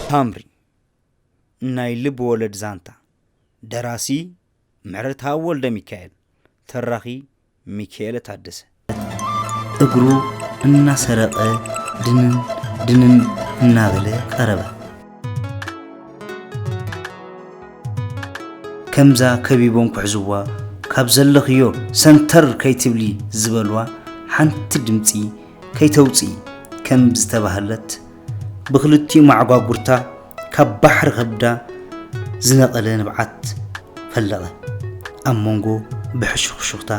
ሳምሪ፣ ናይ ልብ ወለድ ዛንታ። ደራሲ ምሕረትኣብ ወልደሚካኤል። ተራኺ ሚካኤለ ታደሰ። እግሩ እናሰረቐ ድንን ድንን እናበለ ቀረበ። ከምዛ ከቢቦም ክሕዝዋ፣ ካብ ዘለኽዮ ሰንተር ከይትብሊ ዝበልዋ ሓንቲ ድምፂ ከይተውፅኢ ከም ዝተባህለት፣ ብኽልቲኡ ማዕጓጉርታ ካብ ባሕሪ ከብዳ ዝነቐለ ንብዓት ፈለቐ። ኣብ መንጎ ብሕሹኽሹኽታ፣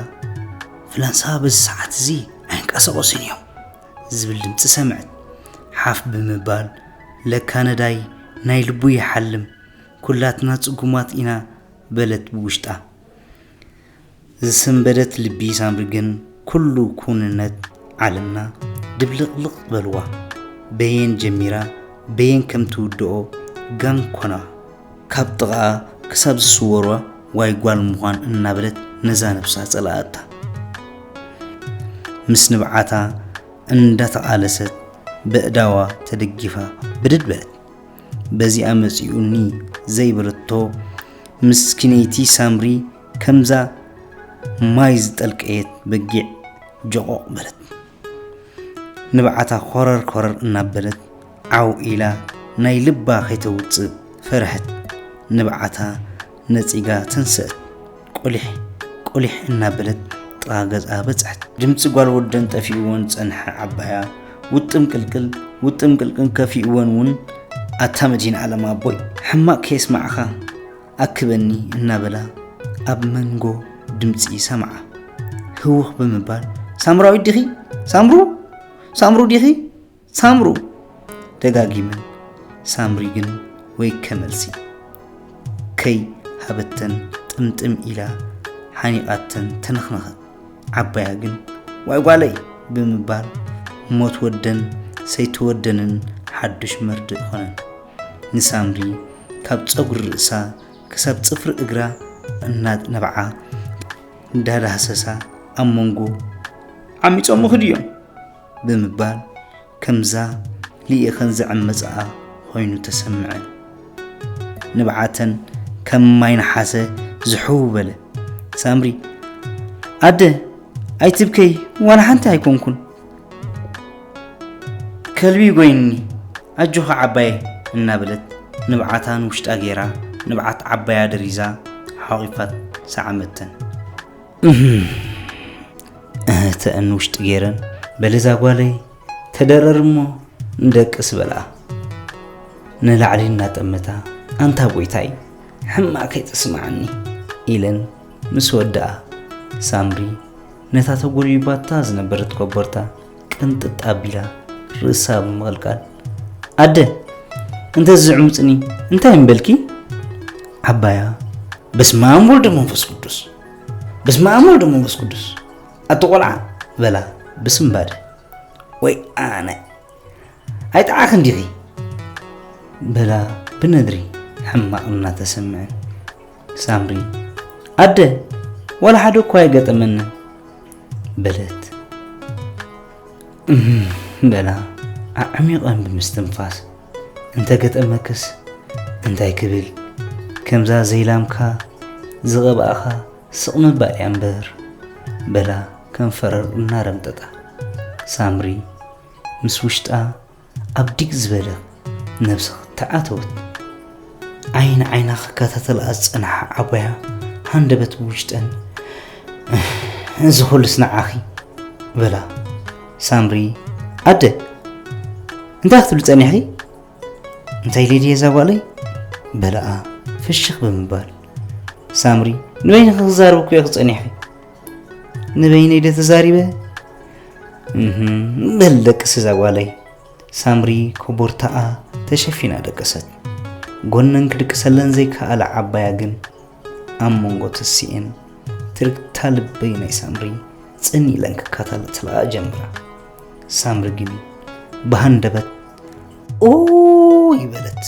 "ፍላንሳ በዚ ሰዓት እዚ ኣይንቀሳቐሱን እዮም" ዝብል ድምፂ ሰምዐት። ሓፍ ብምባል፣ "ለካ ነዳይ ናይ ልቡ ይሓልም፣ ኩላትና ጽጉማት ኢና" በለት ብውሽጣ። ዝሰንበደት ልቢ ሳምሪ ግን ኩሉ ኩውንነት ዓለምና ድብልቕልቕ በልዋ። በየን ጀሚራ በየን ከም ትውድኦ ጋም ኮና። ካብ ጥቓኣ ክሳብ ዝስወርዋ ዋይ ጓል ምዃን እናበለት ነዛ ነብሳ ጸላኣታ። ምስ ንብዓታ እንዳተቓለሰት በእዳዋ ተደጊፋ ብድድ በለት። በዚኣ መጺኡኒ ዘይበለቶ ምስኪነይቲ ሳምሪ ከምዛ ማይ ዝጠልቀየት በጊዕ ጆቖቕ በለት። ንብዓታ ኮረር ኮረር እናበለት ዓው ኢላ ናይ ልባ ከይተውጽእ ፈርሐት። ንብዓታ ነጺጋ ተንሰአት። ቁሊሕ ቁሊሕ እናበለት ጥቓ ገዝኣ በጽሐት። ድምጺ ጓል ወደን ጠፊእወን ጸንሐ። ዓባያ ውጥም ቅልቅል ውጥም ቅልቅል ከፊእወን እውን፣ "ኣታ መድሂን ዓለም ኣቦይ፣ ሕማቕ ከየስማዕኻ ኣክበኒ" እናበላ ኣብ መንጎ ድምጺ ሰምዓ። ህውኽ ብምባል፣ "ሳምራዊት ዲኺ? ሳምሩ? ሳምሩ ዲኺ? ሳምሩ?" ደጋጊመን። ሳምሪ ግን ወይ ከመልሲ ከይ ሃበተን ጥምጥም ኢላ ሓኒቓተን ተነኽነኸት። ዓባያ ግን "ዋይ ጓለይ" ብምባል ሞት ወደን ሰይቲ ወደንን ሓዱሽ መርድእ ኾነን። ንሳምሪ ካብ ጸጉሪ ርእሳ ክሳብ ጽፍሪ እግራ እናነብዓ እንዳዳህሰሳ ኣብ መንጎ "ዓሚጾምኺ ድዮም?" ብምባል ከምዛ ልኢኸን ዝዕመጻኣ ኮይኑ ተሰምዐን። ንብዓተን ከም ማይ ነሓሰ ዝሕው በለ። ሳምሪ፣ "ኣደ፣ ኣይትብከይ፣ ዋላ ሓንቲ ኣይኮንኩን። ከልቢ ይጎይኒ፣ ኣጆኻ ዓባየ" እናበለት ንብዓታ ንውሽጣ ገይራ፣ ንብዓት ዓባያ ደሪዛ ሓቂፋት ሰዓመተን። እህም፣ እህተአን ውሽጢ ገይረን፣ "በሊ እዛ ጓለይ ተደረር እሞ ንደቅስ" በልኣ። ንላዕሊ እናጠመታ፣ "ኣንታ ጎይታይ፣ ሕማቕ ከይትስምዓኒ" ኢለን ምስ ወድኣ፣ ሳምሪ ነታ ተጎልቢባታ ዝነበረት ኮቦርታ ቅንጥጥ ኣቢላ ርእሳ ብምቕልቃል፣ "ኣደ፣ እንተ ዝዕምጽኒ እንታይ እምበልኪ?" ዓባያ፣ "በስመ ኣብ ወልድ መንፈስ ቅዱስ፣ በስመ ኣብ ወልድ መንፈስ ቅዱስ፣ ኣቲ ቆልዓ" በላ ብስንባደ። "ወይ ኣነ፣ ኣይጠዓኽን ዲኺ?" በላ ብነድሪ ሕማቕ እናተሰምዐን። ሳምሪ፣ "ኣደ፣ ዋላ ሓደ እኳ ኣይገጠመንን" በለት። "እም" በላ ኣዕሚቐን ብምስትንፋስ። "እንተ ገጠመክስ እንታይ ክብል? ከምዛ ዘይላምካ ዝቐባእኻ ስቕ ምባል እያ እምበር" በላ ከንፈረን እናረምጠጣ። ሳምሪ ምስ ውሽጣ ኣብ ዲግ ዝበለ ነብሲ ተኣተወት። ዓይኒ ዓይና ክከታተልኣ ዝጸንሓ ዓባያ ሃንደበት ብውሽጠን፣ "እዚ ኩሉስ ንዓኺ" በላ። ሳምሪ፣ "ኣደ፣ እንታይ ክትብሊ ጸኒሕኪ?" "እንታይ ኢለ ድየ እዛ ጓለይ?" በላኣ ፍሽኽ ብምባል። ሳምሪ፣ "ንበይንኺ ክዛረብ እኮ ኢኺ ጸኒሕኪ?" "ንበይነይ ዶ ተዛሪበ?" "እህም፣ በል ደቅስ እዛ ጓለይ።" ሳምሪ ኮቦርታኣ ተሸፊና ደቀሰት። ጎነን ክድቅሰለን ዘይከኣለ ዓባያ ግን ኣብ መንጎ ተሲኤን ትርግታ ልበይ ናይ ሳምሪ ጽን ኢለን ክከታተላ ጀምራ። ሳምሪ ግን ብሃንደበት ኦይ በለት።